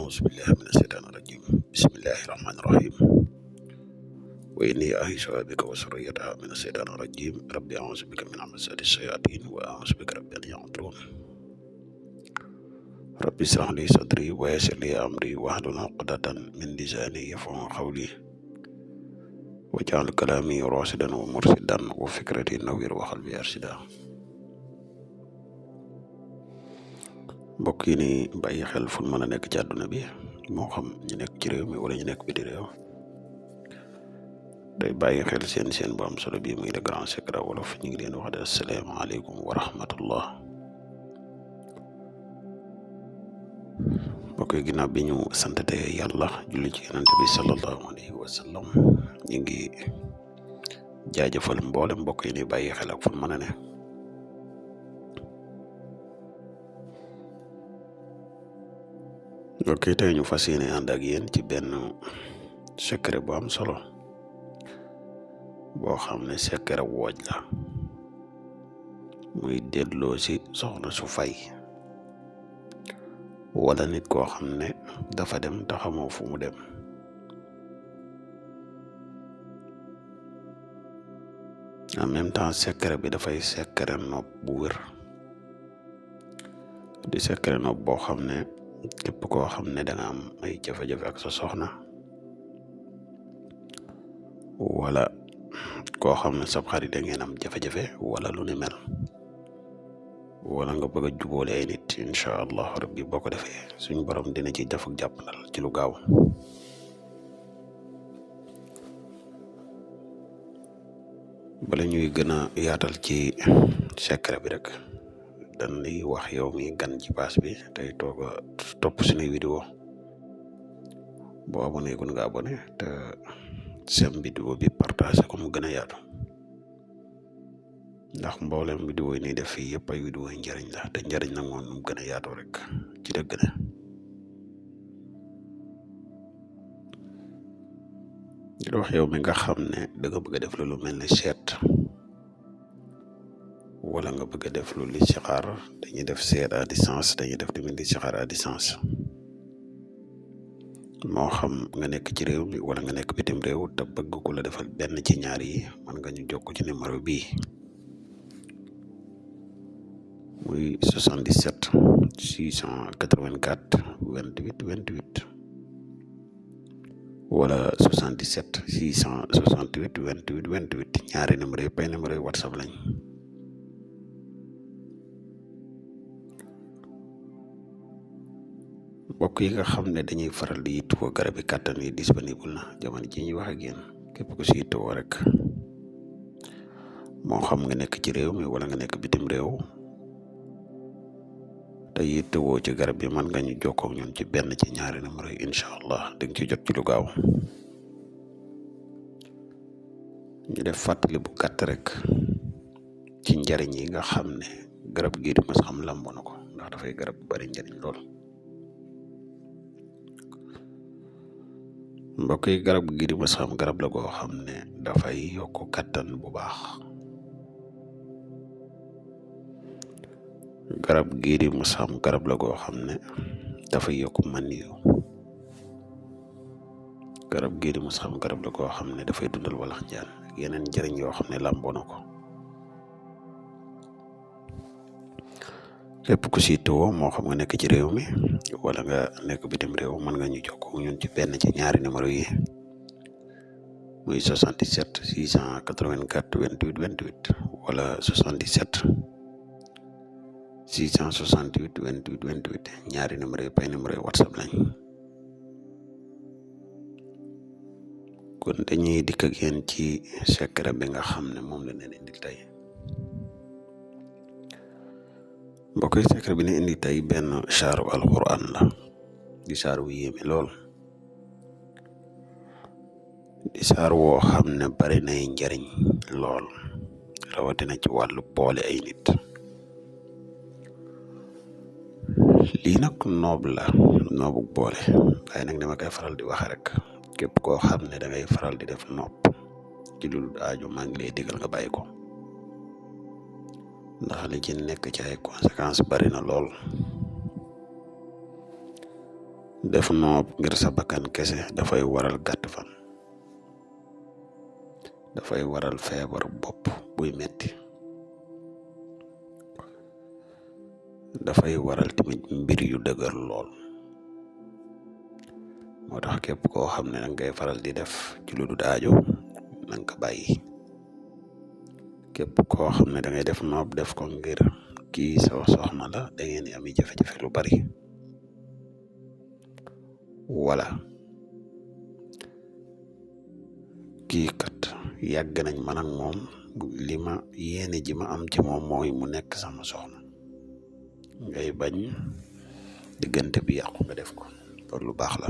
أعوذ بالله من الشيطان الرجيم بسم الله الرحمن الرحيم وإني أعيذها بك وذريتها من الشيطان الرجيم ربي أعوذ بك من همزات الشياطين وأعوذ بك رب أن يحضرون ربي اشرح لي صدري ويسر لي أمري واحلل عقدة من لساني يفقهوا قولي واجعل كلامي راشدا ومرشدا وفكرتي نوير وقلبي أرشدا mbokk yi ni bàyyi xel fu mën a nekk ci àdduna bi moo xam ñu nekk ci réew mi wala ñu nekk biti réew day bàyyi xel seen bu am solo bi muy le grand secret wolof ñu ngi leen wax de asalaamaaleykum wa rahmatullah mbokk yi ginnaaw bi ñu santate yàlla julli ci yonent bi sallallahu alayhi wa sallam ñu ngi jaajëfal mboole mbokk yi ni bàyyi xel ak fu mën a ne ok tey ñu fas yéene ànd ak yéen ci benn secret bu am solo boo xam ne secret wooj la muy delloo si soxna su fay wala nit koo xam ne dafa dem te xamoo fu mu dem en même temps secret bi dafay secret nopp bu wér di secret nopp boo xam ne képp koo xam ne da nga am ay jafe-jafe ak sa soxna wala koo xam ne sab xarit da ngeen am jafe-jafe wala lu ni mel wala nga bëgg a jubóole ay nit incha allah rabbi boo ko defee suñu borom dina ci def ak jàppandal ci lu gaaw bala ñuy gën a yaatal ci secret bi rek dan lay wax yow mi gan ci pass bi tey toog a topp suñuy vidéo boo abonné gun nga abonné te sem vidéo bi partagé ko mu gën a yaatu ndax mboolem vidéo yi ni def fii yëpp ay vidéo yi njëriñ la te njëriñ nag moom mu gën a yaatoo rek ci dëgg ne di wax yow mi nga xam ne da nga bëgg a def lu mel ne seet wala nga bëgg a def lu listixaar dañuy def seet à distance dañuy def tamit listixaar à distance moo xam nga nekk ci réew mi wala nga nekk bitim réew te bëgg ku la defal benn ci ñaar yi mën nga ñu jokk ci numéro bii muy 77 684 28 28 wala 77 668 28 28 ñaari numéro yi pay numéro yi whatsapp lañ mbokk yi nga xam ne dañuy faral di yittewoo garab yi kàttan yi disponible na jamono ji ñuy wax ak yéen képp ku si yittewoo rek moo xam nga nekk ci réew mi wala nga nekk bitim réew te yittewoo ci garab yi mën nga ñu jokkoo ak ñun ci benn ci ñaari numéro yi incha allah di nga ci jot ci lu gaaw ñu def fàttali bu gàtt rek ci njariñ yi nga xam ne garab gii di mas xam lambo na ko ndax dafay garab bu bari njariñ lool mbokk yi garab gii di mas xam garab la goo xam ne dafay yokk kattan bu baax garab gii di mas xam garab la goo xam ne dafay yokk maniyu garab gii di mas xam garab la goo xam ne dafay dundal walax njaan ak yeneen njëriñ yoo xam ne làmboo na ko képp ku si yittewoo moo xam nga nekk ci réew mi wala nga nekk bitim réew mën nga ñu jokkoo ñun ci benn ci ñaari numéro yi muy 77 684 28 28 wala 77 668 28 28 ñaari numéro yi pay numéro yi whatsapp lañ kon dañuy dikk ak yéen ci secret bi nga xam ne moom la leen indil tey mbokk yi secret bi ne indi tey benn saaru alquran la di saar wu yéeme lool di saar woo xam ne bari nay njariñ lool rawatina ci wàllu boole ay nit lii nag noob la noobu boole waaye nag dama koy faral di wax rek képp koo xam ne da ngay faral di def nopp ci lu aajo maa ngi lay digal nga bàyyi ko ndax li ci nekk ci ay conséquences bari na lool def noob ngir sa bakkan kese dafay waral gàtt fan, dafay waral feebar bopp buy metti, dafay waral tamit mbir yu dëgër lool. moo tax képp koo xam ne danga koy faral di def ci lu dul aajo nanga ko bàyyi. képp koo xam ne da ngay def noob def ko ngir kii sa soxna la, da ngeen di am jafe-jafe lu bari. wala kii kat yàgg nañ man ak moom, li ma yéene ji ma am ci moom mooy mu nekk sama soxna, ngay bañ diggante bi yàqu nga def ko. loolu lu baax la,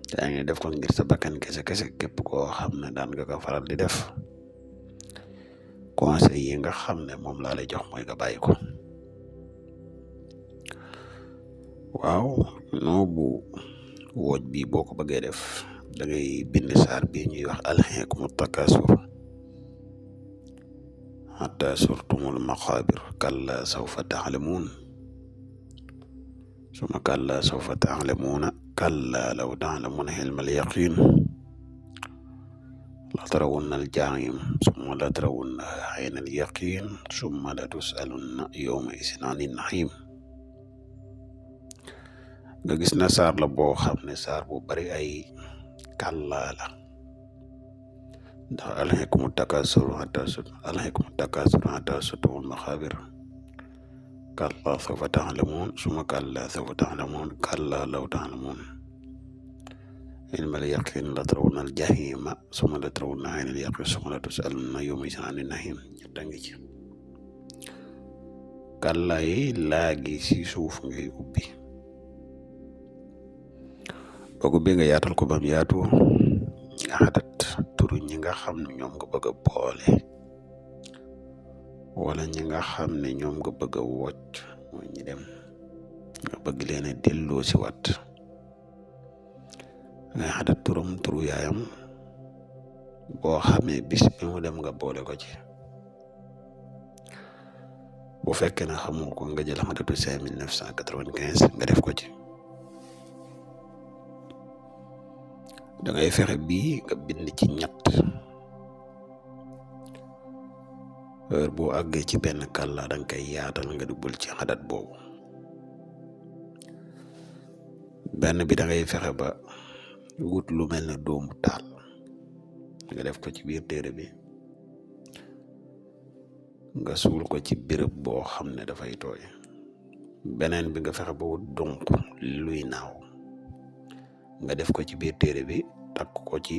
te yaa ngi def ko ngir sa bakkan kese képp koo xam ne daan nga ko faral di def, conseil yi nga xam ne moom laa lay jox mooy nga bàyyi ko. waaw noobu wooj bi boo ko bëggee def da ngay bind saar bi ñuy wax alhaakumu takaasur hattaa zurtumul maqaabir kallaa sawfa ta'lamuun summa kallaa sawfa ta'lamuuna kallaa law ta'lamuuna ilmal yaqiin latarawunna al-jahiim summa latarawunnahaa aynal yaqiin summa latus'alunna yawma'izin anin na'iim. nga gis na saar la boo xam ne saar bu bari ay kàllaa la, ndax alhaakumu takaasur hattaa zurtumul maqaabir kallaa sawfa ta'lamuun summa kallaa sawfa ta'lamuun kallaa law ta'lamuun ilmal yaqiin latarawunna al-jahiima summa latarawunnahaa aynal yaqiin summa latus'alunna yawma'izin anin na'iim. ñett a ngi ci. kàllaa yi laagi si suuf ngay ubbi, boo ko nga yaatal ko bam yaatu, nga xadat turu ñi nga xam ne ñoom nga bëgg a boole, wala ñi nga xam ne ñoom nga bëgg a wocc mooy ñi dem nga bëgg leen a delloo si wat, nga xadat turu yaayam boo xamee bis bi mu dem nga boole ko ci. bu fekkee ne xamoo ko nga jël xadatu 5995 nga def ko ci. da ngay fexe bii nga bind ci ñett, heure boo àggee ci benn kàlla danga koy yaatal nga dugal ci xadat boobu. benn bi da ngay fexe ba wut lu mel ne doomu taal nga def ko ci biir téere bi, nga suul ko ci béréb boo xam ne dafay tooy. beneen bi nga fexe ba wut donc luy naaw nga def ko ci biir téere bi, takk ko ci